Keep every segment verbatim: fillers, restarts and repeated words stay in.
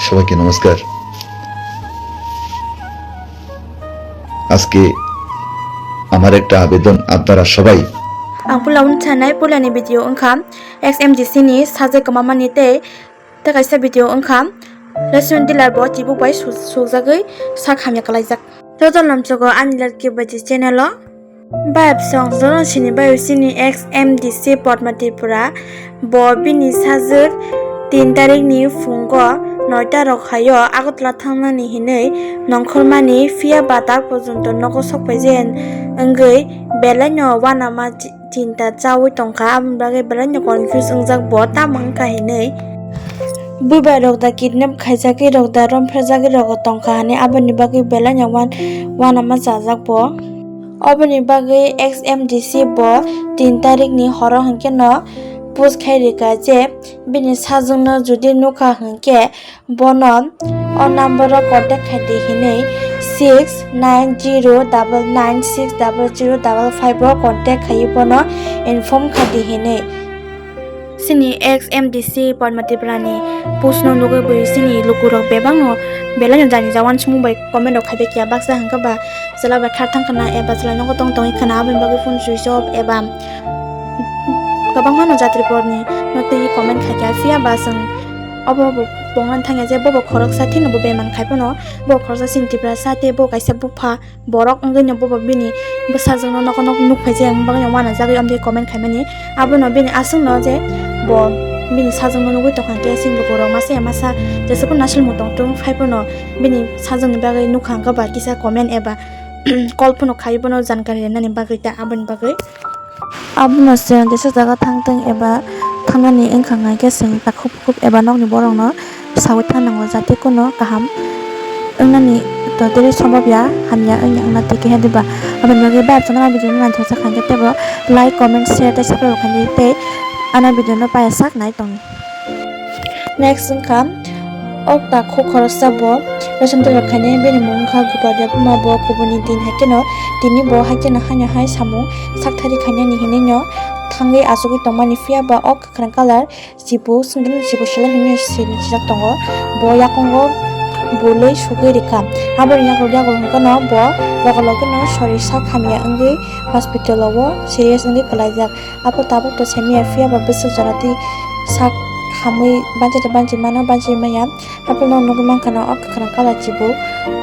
সবাইকে নমস্কার। আজকে আমার একটা আবেদন, আপনারা সবাই Ang pula wng sanai pulani video wngkha X M D C ni sajwk kwmamani tei tei kaisa video wngkha ration dealer bo chibuk bai su-, sukjagwi sak hamya kwlaijak. Joto namsogo ani Lalki Baji channel o. Bayap song jono sini bayu sini X M D C Potma Tripura bo bini sajwk tin tarik ni phungo noita rok haio Agartala thangnani hinwi nongkhormani, phiya ba tak porjonto nogo sokphaijak wngwi belaino uanama chi-, chinta chaui tongkha, aboni bagwi belaino confuse wngjak bo tamo wngkha hinwi. Buibai rok da kidnap khaijagwi rok da romphajagwi rok tongkha hinwi aboni bagwi belaino uan-, uanama chajak bo. Oboni bagwi X M D C bo tin tarik ni horo hinkhe no post khai rikha je bini sajwkno jodi nukha hinkhe bono o number o contact khai di hinwi six nine zero double nine six double zero double five o contact khaiwi bono inform khai di hinwi. Sini X M D C Potma Tripura ni post no nugwi bui sini luku rok bebak no belai no jani jawan sumung bai comment rok khai bai kya baksa hwnkhe ba chwla bai khar thang khna eba chwla nogo tong tongwi khna aboni bagwi phone switch off eba kwbangma no jatri porni no twi comment khai kha phiya ba chwng obo bo pongna thangya je bobo khoroksa thino bo bemani khai phano bo khoroksa sini Tripura sa tei bo kaisa bupha borok wngwi no bobo bini bwsajwkno nogo nok nuk phai je wng bagwi no uanajagwi amtwi comment khaimani. Abono bini aswkno je bo bini sajwkno nugwi tongkha khe sini lukurok masa ya masa jesukno nasilmung tongtwng phai phano bini sajwkni bagwi nukha hwnkhe ba kisa comment eba call phano khai bono jankari rwnani bagwi ta aboni bagwi. Abono chwng kisa jaga thangtwng eba thangnani wngkha hwnkhe chwng takhuk bukhuk eba nokni borokno sawi thangnango, jate kono kaham wngnani totally sombab ya, hamya wngya wngna tei keha diba. Aboni bagwi bayapsano ang video no naithok sakha hwnkhe teibo like, comment, share tei subscribe khaidi tei ano video no paiya sak nai tongdi. Next wngkha o takhuk khoroksa bo ration dealer khainai, bini mung wngkha Gopal Debbarma, bo kubuni din hai kheno tini bo hai kheno haino hai samung sakthari khainani hinwi no thangwi achugwi tongmani, phiya ba o kwkhwrang colour chibuk, sundrwni chibuk selai hinwi sini sijak tongo. Bo yakungo bwlwi sugwi rikha. Aboni yakur yakur hwnkhe no bo loge loge no sori sak hamya wngwi hospital o serious wngwi kwlaijak. Abo tabuk to semiya, phiya ba bwswk jora twi sak hamwi banchai banchai mano, banchai maya. Haphano nugwi mankha na o kwkhwrang colour chibuk.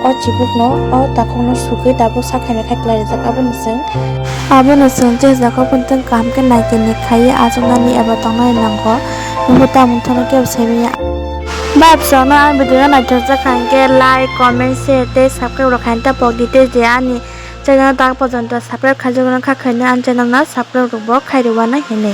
O chibukno o takhukno sugwi tabuk sak hamya khai kwlai rijak. Abono chwng, abono chwng je jaga o phano kaham khe nai khe ni khaiwi achuknani eba tongnani nango. Nukgo tamoni thani kebo semiya. Bayapsano ang video no naithok jak kha hwnkhe like, comment, share tei subscribe rok khaina ta pok di tei je ani channel tak pojonto subscribe khaijak rwkha khaino ani channel no subscribe rok bo khai rwna hinwi.